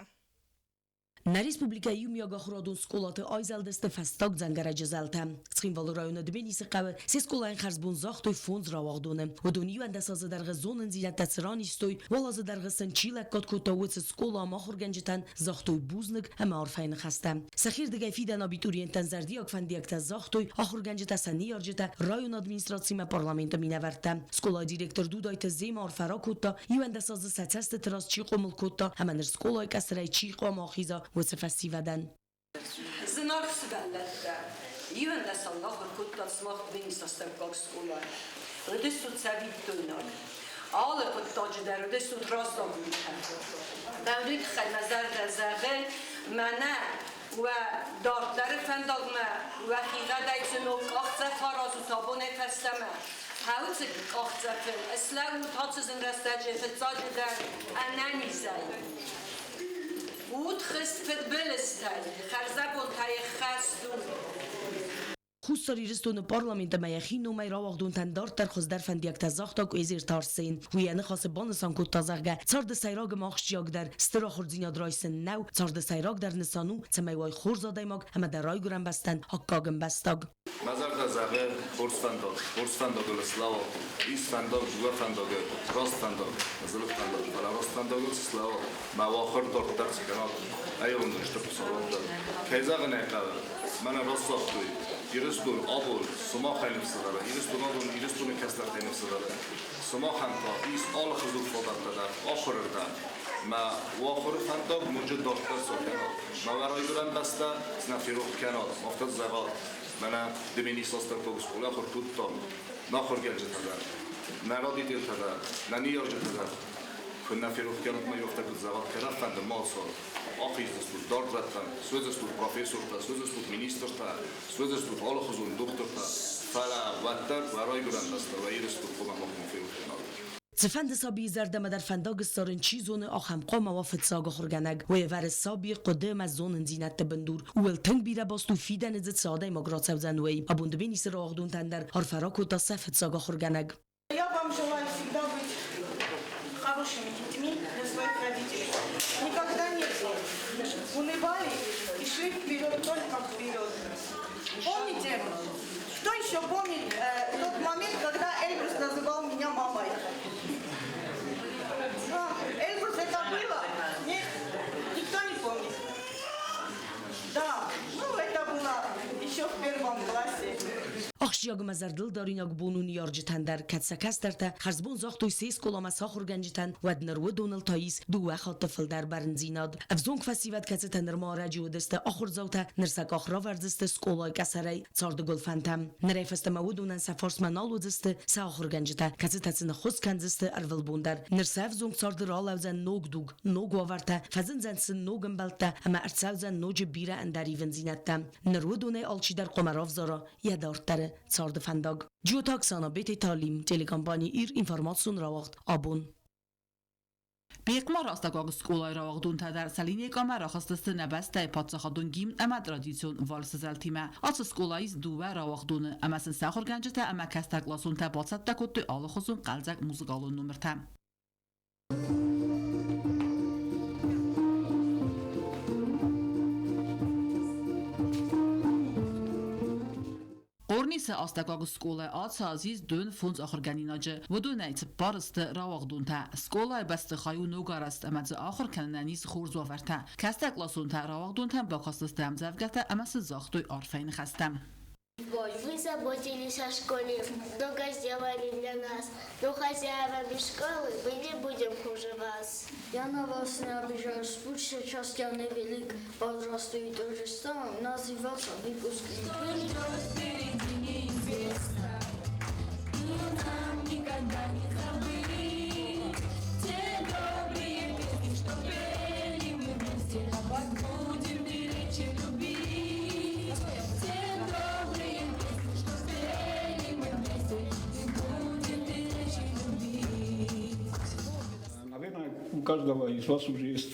Нӕ республикӕйы иумиагахуырадон скъолаты айзӕлдысты фӕстаг дзӕнгӕрӕджы зӕлтӕ. Цхинвалы районы Дменисы хъӕуы се скъолайӕн хӕрзбон загътой фондз рауагъдоны. Уыдон 11 азы дӕргъы зонындзинӕдтӕ цы ран истой, уал азы дӕргъы сын чи лӕггад кодта, уыцы скъола ӕмӕ ахуыргӕнджытӕн загътой бузныг ӕмӕ арфӕйы ныхӕстӕ. Сӕхирдыгӕй фидӕн абитуриенттӕн зӕрдиаг фӕндиӕгтӕ загътой ахуыргӕнджытӕ, сӕ ныййарджытӕ, районы администрацимӕ парламенты минӕвӕрттӕ. Скъолайы директор Дудайты Зема арфӕ ракодта, 11 азы сӕ цӕстыты раз чи хъомыл кодта ӕмӕ ныр скъолайы къӕсӕрӕй чи хъуамӕ ахиза, уыцы фӕсивӕдӕн. Зынаргъ сывӕллӕттӕ, иуӕндӕсӕн ахуыр кодтат сымах Дменисы астӕуккаг скъолайы. Уыдыстут цӕвиттойнаг. Алы хъуыддаджы дӕр уыдыстут раззагонтӕ. Мӕ уый тыххӕй мӕ зӕрдӕ зӕгъы, мӕнӕ уӕ дарддӕры фӕндагмӕ уӕхигъӕдӕй цы ног къахдзӕф аразут абонӕй фӕстӕмӕ, хӕуыцы къахдзӕфыл слӕуут ацы зын рӕстӕджы фыццаджыдӕр ӕнӕнизӕй. Ут хызт фыдбылызтӕй, хӕрзӕбонтӕй ӕххӕст у. Хуссар Ирыстоны парламент ӕмӕ йӕхи номӕй рауагъдонтӕн дарддӕр хуыздӕр фӕндиӕгтӕ загъта Къуезерты Арсен. Уый йӕ ныхасы банысан кодта, зӕгъгӕ, царды сӕйраг ӕмӕ ахсджиагдӕр стыр ахуырдзинад райсын нӕу, царды сӕйрагдӕр нысан у, цӕмӕй уай хорз адӕймаг ӕмӕ дӕ райгуырӕн бӕстӕн аккаг ӕмбӕстаг. Мӕ зӕрдӕ зӕгъы хорз фӕндаг, хорз фӕндагыл слӕуу, ис фӕндаг, дыууӕ фӕндагы, раст фӕндаг, зылын фӕндаг, фӕлӕ раст фӕндагыл цы слӕууа, мӕ уахыр дарддӕр цы кӕнат, ӕйрон стыр Хуыцауӕн дӕр. Кӕй зӕгъын ӕй хъӕуы, мӕнӕ раст загътой, Ирыстон абон сымахӕй ныфсдары, Ирыстон абон Ирыстоны кӕстӕртӕй ныфсдары. Сымахӕн та ис алыхуызон фадӕттӕ дӕр ахуырырдӕм. Мӕ уахуыры фӕндаг ноджы дарддӕр цы кӕнат, мӕ уӕ райгуырӕн бӕстӕ цы нӕ ферох кӕнат, афтӕ зӕгъат, мӕнӕ Дменисы астӕуккаг скъола ахуыр кодтам, нӕ ахуыргӕнджытӕ дӕр, нӕ родителтӕ дӕр, нӕ ныййарджытӕ дӕр куыннӕ ферох кӕнут, мӕ афтӕ куыд зӕгъат, кӕдӕм фӕнды ма ацӕуат, ахиздзыстут дард рӕттӕм, суыдзыстут профессортӕ, суыдзыстут министртӕ, суыдзыстут алыхуызон дохтыртӕ, фӕлӕ уӕддӕр уӕ райгуырӕн бӕстӕ, уӕ Ирыстон хъуамӕ махмӕ ферох кӕнат. Цыфӕнды сабийы зӕрдӕмӕ дӕр фӕндаг ссарын чи зоны, ахӕм хъуамӕ уа фыццаг ахуыргӕнӕг. Уый ӕвӕры сабийы хъуыды ӕмӕ зонындзинӕдты бындур. Ууыл тынг бирӕ баст у фидӕны дзы цы адӕймаг рацӕудзӕн, уый. Абон Дменисы рауагъдонтӕн дӕр арфӕ ракодта сӕ фыццаг ахуыргӕнӕг. Я вам желаю всегда быть хорошими детьми для своих родителей. Никогда не унывали и шли вперед, только вперед. Помните, кто еще помнит тот момент, когда Эльбрус называл меня мамой? А, Эльбрус, это было? Нет? Никто не помнит? Да, ну это было еще в первом классе. Ахсджиаг ӕмӕ зӕрдылдаринаг бон у ныййарджытӕн дӕр, кӕд сӕ кӕстӕртӕ хӕрзбон загътой се скъоламӕ сӕ ахуыргӕнджытӕн, уӕд ныр уыдоныл та ис дыууӕ хатты фылдӕр бӕрндзинад. Ӕвзонг фӕсивӕд, кӕцытӕ нырма ӕрӕджы уыдысты ахуырдзаутӕ, ныр сӕ къах равӕрдзысты скъолайы къӕсӕрӕй царды гуылфӕнтӕм. Нырӕй фӕстӕмӕ уыдонӕн сӕ фарсмӕ нал уыдзысты сӕ ахуыргӕнджытӕ, кӕцытӕ сын ӕххуыс кӕндзысты ӕрвылбон дӕр. Ныр сӕ ӕвзонг царды ралӕудзӕн ног дуг, ног уавӕртӕ, фӕзындзӕн сын ног ӕмбӕлттӕ ӕмӕ ӕрцӕудзӕн ноджы бирӕ ӕндӕр ивындзинӕдтӕ. Ныр уыдонӕй алчидӕр хъуамӕ равзара йӕ дарддӕры царды фӕндаг. Джиоты Оксана, Бететы Алим, телекомпани Ир, информацион рауагъд «Абон». Бехъмар астӕуккаг скъолайы рауагъдонтӕ дӕр сӕ линейкӕмӕ рахызтысты нӕ бӕстӕйы паддзахадон гимн ӕмӕ традицион вальсы зӕлтимӕ. Ацы скъолайы ис дыууӕ рауагъдоны ӕмӕ сын сӕ ахуыргӕнджытӕ ӕмӕ кӕстӕркъласонтӕ бацӕттӕ кодтой алыхуызон хъӕлдзӕг музыкалон номыртӕ. Хъорнисы астӕуккаг скъолайы ацы аз ис дыууын фондз ахуыргӕнинаджы. Уыдонӕй цыппар сты рауагъдонтӕ. Скъолайы бӕстыхай у ногарӕзт ӕмӕ дзы ахуыр кӕнынӕн ис хорз уавӕртӕ. Кӕстӕркъласонтӕ рауагъдонтӕн бакастысты ӕмдзӕвгӕтӕ ӕмӕ сын загътой арфӕйы ныхӕстӕ. Вы заботились о школе, много сделали для нас. Но хозяевами школы мы не будем хуже вас. Я на вас не обижаюсь, путь сейчас я невелик. Возрасту и то же самое назывался выпускник. Что ждет впереди неизвестно, и нам никогда не забыть те добрые песни, что пели мы вместе, а вас будем беречь и любить. Те добрые песни, что пели мы вместе, и будем беречь и любить. Наверное, у каждого из вас уже есть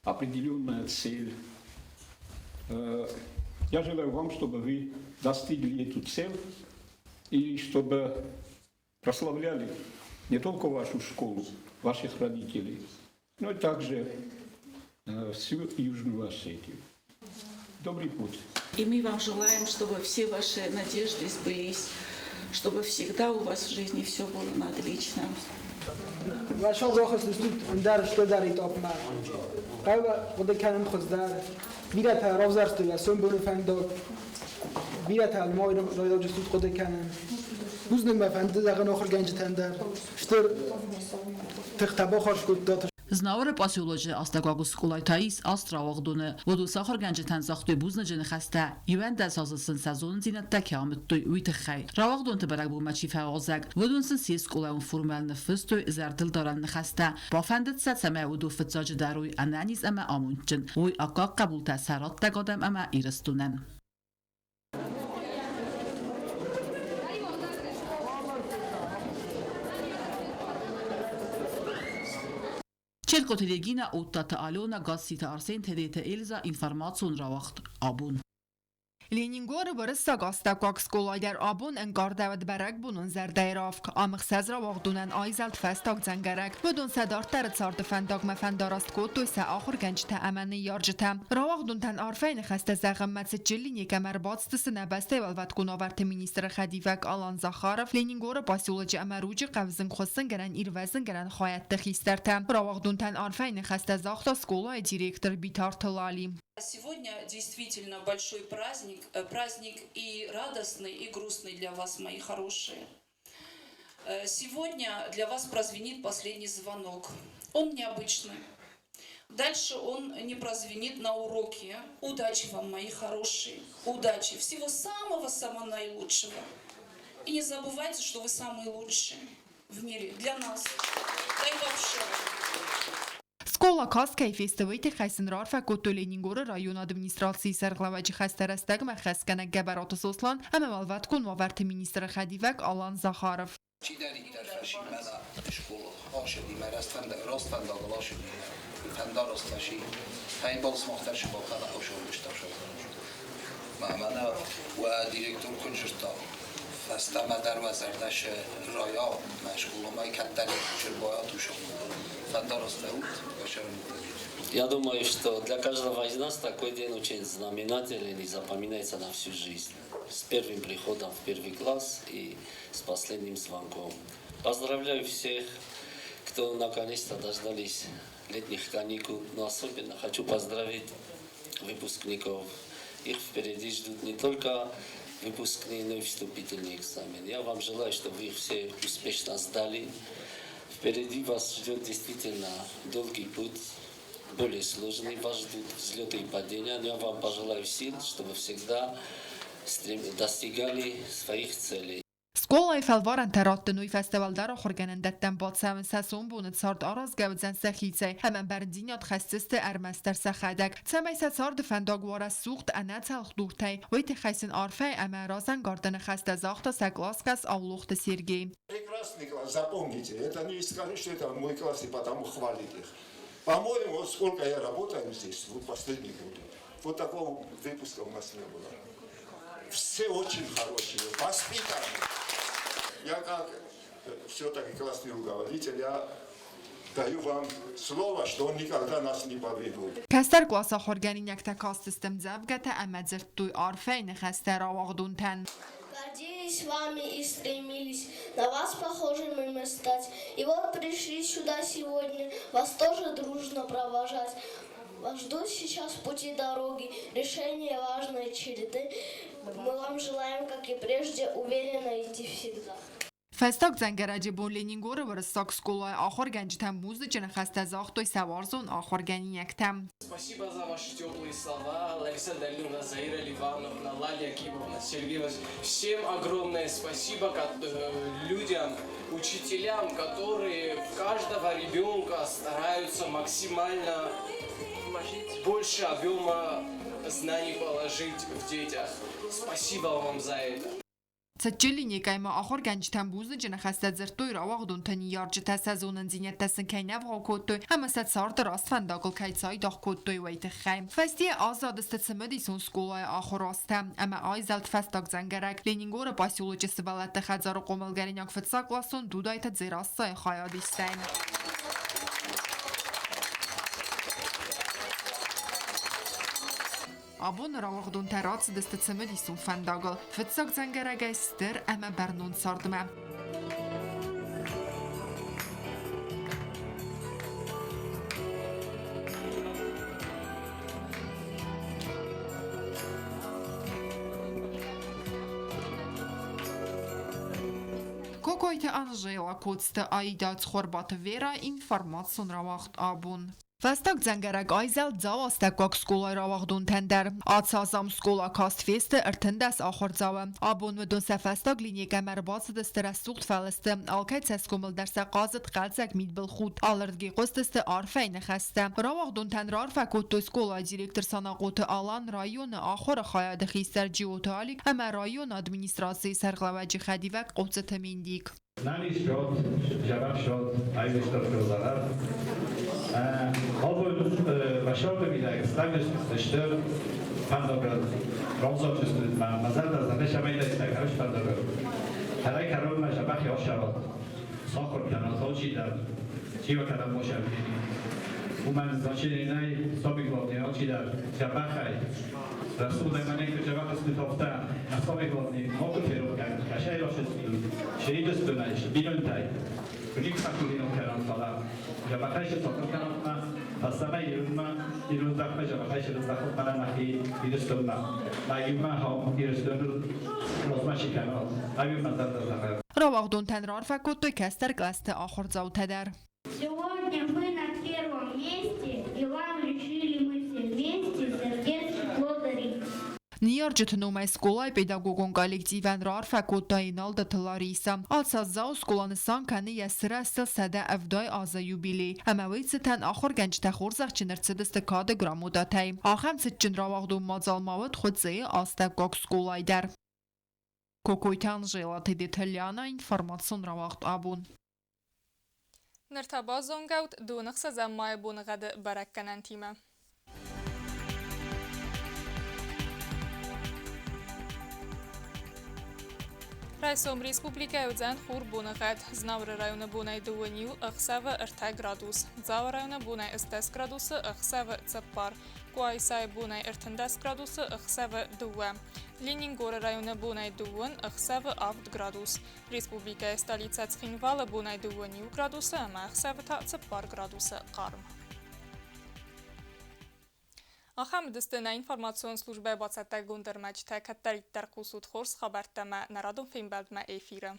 определенная цель. Я желаю вам, чтобы вы достигли эту цель и чтобы прославляли не только вашу школу, ваших родителей, но и также всю Южную Осетию. Добрый путь. И мы вам желаем, чтобы все ваши надежды сбылись, чтобы всегда у вас в жизни все было на отлично. Вашал рохас листут ӕндӕр стырдӕр этапмӕ. Хъӕуы хъуыды кӕнын хуыздӕр. Бирӕтӕ равзӕрстой йӕ сомбоны фӕндаг, бирӕтӕ ма райдайджыстут хъуыды кӕнын. Бузныг мӕ фӕнды зӕгъын ахуыргӕнджытӕн дӕр. Стыр тыхтӕ бахарз кодтат. Знауыры поселочы астӕуккаг скъолайы та ис аст рауагъдоны. Уыдон сӕ ахуыргӕнджытӕн загътой бузныджы ныхӕстӕ, 11 азы сын сӕ зонындзинӕдтӕ кӕй амыдтой, уый тыххӕй. Рауагъдонты бӕрӕгбонмӕ чи фӕуазӕг, уыдон сын се скъолайон формӕйыл ныффыстой зӕрдылдарӕн ныхӕстӕ. Бафӕндыд сӕ, цӕмӕй уыдон фыццаджы дӕр уой ӕнӕниз ӕмӕ амондджын, уой аккаг хъӕбултӕ сӕ раттӕг адӕм ӕмӕ Ирыстонӕн. Черкоты Регина, Оттаты Алена, Гасситы Арсен, Тедеты Эльза, информацион рауагъд абон. Ленингоры уырыссаг астӕуккаг скъола дӕр абон ӕнкъардӕуыд бӕрӕгбонон зӕрдӕйы равг. Ам ӕхсӕз рауагъдонӕн айзӕлд фӕстаг дзӕнгӕрӕг. Уыдон сӕ дарддӕры царды фӕндагмӕ фӕндараст кодтой сӕ ахуыргӕнджытӕ ӕмӕ ныййарджытӕ. Рауагъдонтӕн арфӕйы ныхӕстӕ зӕгъынмӕ цытджын линейкӕмӕ ӕрбацыдысты нӕ бӕстӕйы уӕлвӕткон уавӕрты министры хӕдивӕг Алан Захаров, Ленингоры поселочы ӕмӕ Ручъы хъӕуы зынгхуыссынгӕнӕн-ирвӕзынгӕнӕн хайӕдты хистӕртӕ. Рауагъдонтӕн арфӕйы ныхӕстӕ загъта скъолайы директор Битарты Лали. Сегодня действительно большой праздник, праздник и радостный, и грустный для вас, мои хорошие. Сегодня для вас прозвенит последний звонок. Он необычный. Дальше он не прозвенит на уроке. Удачи вам, мои хорошие. Удачи. Всего самого-самого наилучшего. И не забывайте, что вы самые лучшие в мире для нас. Да и вообще. Скъола каст кӕй фесты, уый тыххӕй сын раарфӕ кодтой Ленингоры районы администрацийы сӕргълӕууӕджы хӕстӕ рӕстӕгмӕ хӕсгӕнӕг Гӕбӕраты Сослан ӕмӕ уӕлвӕткон уавӕрты министры хӕдивӕг Алан Захаров. Чидӕриддӕр фӕсимӕ скъола ашыди, мӕ рӕствӕндагыл ашыди, фӕндараст фӕси, фӕйбал сымах дӕр сыбахӕна ӕфсонгуыст Мӕнӕ уӕ директор куыд зыдта, фӕстӕмӕ дӕр уӕ зӕрдӕ райа, мӕ скъоламӕ кӕддӕриддӕр байатусон. Фӕндараст фӕут, Я думаю, что для каждого из нас такой день очень знаменателен и запоминается на всю жизнь. С первым приходом в первый класс и с последним звонком. Поздравляю всех, кто наконец-то дождались летних каникул, но особенно хочу поздравить выпускников. Их впереди ждут не только выпускные, но и вступительные экзамены. Я вам желаю, чтобы вы их все успешно сдали. Впереди вас ждет действительно долгий путь, более сложный, вас ждут взлеты и падения. Но я вам пожелаю сил, чтобы всегда достигали своих целей. Скъолайы фӕлварӕнтӕ раттын уый фӕстӕ уӕлдӕр ахуыргӕнӕндӕттӕм бацӕуын сӕ сомбоны цард аразгӕ уыдзӕн сӕхицӕй ӕмӕ бӕрндзинад хӕсдзысты ӕрмӕстдӕр сӕхӕдӕг. Цӕмӕй сӕ царды фӕндаг уа рӕсугъд, ӕнӕ цӕлхдуртӕй, уый тыххӕй сын арфӕйы ӕмӕ разӕнгарды ныхӕстӕ загъта сӕ къласгӕс Аулохты Сергей. Прекрасный класс, запомните, это не скажи, что это мой класс и потому хвалит их. По-моему, вот сколько я работаю здесь, вот последние годы, вот такого выпуска у нас не было. Все очень хорошие, воспитанные. Я как все-таки классный руководитель, я даю вам слово, что он никогда нас не подведут. Кӕстӕр къласы ахуыргӕнинӕгтӕ кастысты ӕмдзӕвгӕтӕ ӕмӕ дзырдтой арфӕйы ныхӕстӕ рауагъдонтӕн. Гордились вами и стремились на вас похожими мы стать. И вот пришли сюда сегодня вас тоже дружно провожать. Вас ждут сейчас пути дороги, решения важной череды. Мы вам желаем, как и прежде, уверенно идти всегда. Фӕстаг дзӕнгӕрӕджы бон Ленингоры уырыссаг скъолайы ахуыргӕнджытӕн бузныджы ныхӕстӕ загътой сӕ уарзон ахуыргӕнинӕгтӕ. Спасибо за ваши теплые слова, Лариса Даниловна, Заира Ливановна, Лалия Акимовна, Сергей Васильевич. Всем огромное спасибо людям, учителям, которые в каждого ребенка стараются максимально больше объема знаний положить в детях. Спасибо вам за это. Цытджын линейкӕйы ма ахуыргӕнджытӕн бузныджы ныхӕстӕ дзырдтой рауагъдонты ныййарджытӕ сӕ зонындзинӕдтӕ сын кӕй нӕ вгъау кодтой ӕмӕ сӕ царды раст фӕндагыл кӕй цайдагъ кодтой, уый тыххӕй. Фӕстейы аззадысты цымыдисон скъолайы ахуыр азтӕ ӕмӕ айзӕлд фӕстаг дзӕнгӕрӕг. Ленингоры поселочы сывӕллӕтты хӕдзары хъомылгӕнинаг фыццагкъласон Дудайты Дзерассӕйы хайадистӕй. Абоны рауагъдонтӕ рацыдысты цымыдисон фӕндагыл, фыццаг дзӕнгӕрӕгӕй стыр ӕмӕ бӕрнон цардмӕ. Кокойты Анжела, Коцты Аида, Цхуырбаты Вера, информацион рауагъд абон. Фӕстаг дзӕнгӕрӕг айзӕлд Дзауы астӕуккаг скъолайы рауагъдонтӕн дӕр. Ацы азам скъола каст фесты 13 ахуырдзауы. Абон уыдон сӕ фӕстаг линейкӕмӕ ӕрбацыдысты рӕсугъд фӕлысты. Алкӕй цӕсгомыл дӕр сӕ хъазыд хъӕлдзӕг мидбылхудт. Алырдыгӕй хъуыстысты арфӕйы ныхӕстӕ. Рауагъдонтӕн раарфӕ кодтой скъолайы директор Санахъоты Алан, районы ахуыры хайады хистӕр Джиоты Алик ӕмӕ районы администрацийы сӕргълӕууӕджы хӕдивӕг Хъоцыты Миндик. Нӕниз зӕбӕх ӕвистӕртылзӕгъӕд. Абон Василовы стыр фӕндагыл равзарджысты ма зӕрдӕ сӕмӕйдӕй хорз фӕндагыл. Хӕрӕй кӕронмӕ зӕбӕх ясӕвӕд. Сахуыр кӕнӕ алчидӕр, чива кӕнӕ мошӕвдини. Уымӕн значение нӕй самый главный алчидӕр зӕбӕхӕй. Рӕсугъдӕй мӕнӕн куы зӕбӕх стут афтӕ, на самый главный макуы ферох кӕнут, кӕсӕй расыстут, се Ирыстонӕй, се бинонтӕй. Куы никуы кӕнат, фӕлӕ зӕбӕхӕй се сахуыр кӕнат ма, фӕстӕмӕ Ирынмӕ, ирон зӕхмӕ зӕбӕхӕй се рыздӕхут мӕнӕ нӕхи Ирыстонмӕ. Ма иумӕ ахӕм Ирыстоныл размӕ чи кӕнат, ӕви мӕ зӕрдӕ зӕгъы. Рауагъдонтӕн раарфӕ кодтой кӕстӕр кълӕсты ахуырдзаутӕ дӕр. Сегодня мы на первом месте, и вам решили мы все вместе сердец тепло дарить. Ныййарджыты номӕй скъолайы педагогон коллективӕн раарфӕ кодта Еналдаты Ларисӕ. Ацы Дзауы скъола нысан кӕны йӕ сырӕзтыл 170 азы юбилей. Ӕмӕ уый цытӕн ахуыргӕнджытӕ хорзӕхджын ӕрцыдысты кады грамотатӕй. Ахӕм цытджын рауагъдон мадзал ма уыд Хуыцъейы астӕуккаг скъолайы дӕр. Кокойты Анжела, Тедеты Лиана, информацион рауагъд абон. Ныр та базонгӕут доны 6 майы боныгъӕды бӕрӕггӕнӕнтимӕ. Райсом республикӕйы уыдзӕн хур боныгъӕд. Знауыры районы бонӕй 2 иу, ӕхсӕвы 3 градус. Дзауы районы бонӕй 18 градусы, ӕхсӕвы 4. Къуайсайы бонӕй 13 градусы, ӕхсӕвы 2. Ленингоры районы бонӕй 2, ӕхсӕвы 7 градус. Республикӕйы столицӕ Цхинвалы бонӕй 2 иу градусы ӕмӕ ӕхсӕвы та 4 градусы хъарм. Ахӕм уыдысты нӕ информацион службӕйы бацӕттӕгонд ӕрмӕджытӕ. Кӕддӕриддӕр хъусут хорз хабӕрттӕ ӕмӕ нӕ радон фембӕлдмӕ эфиры.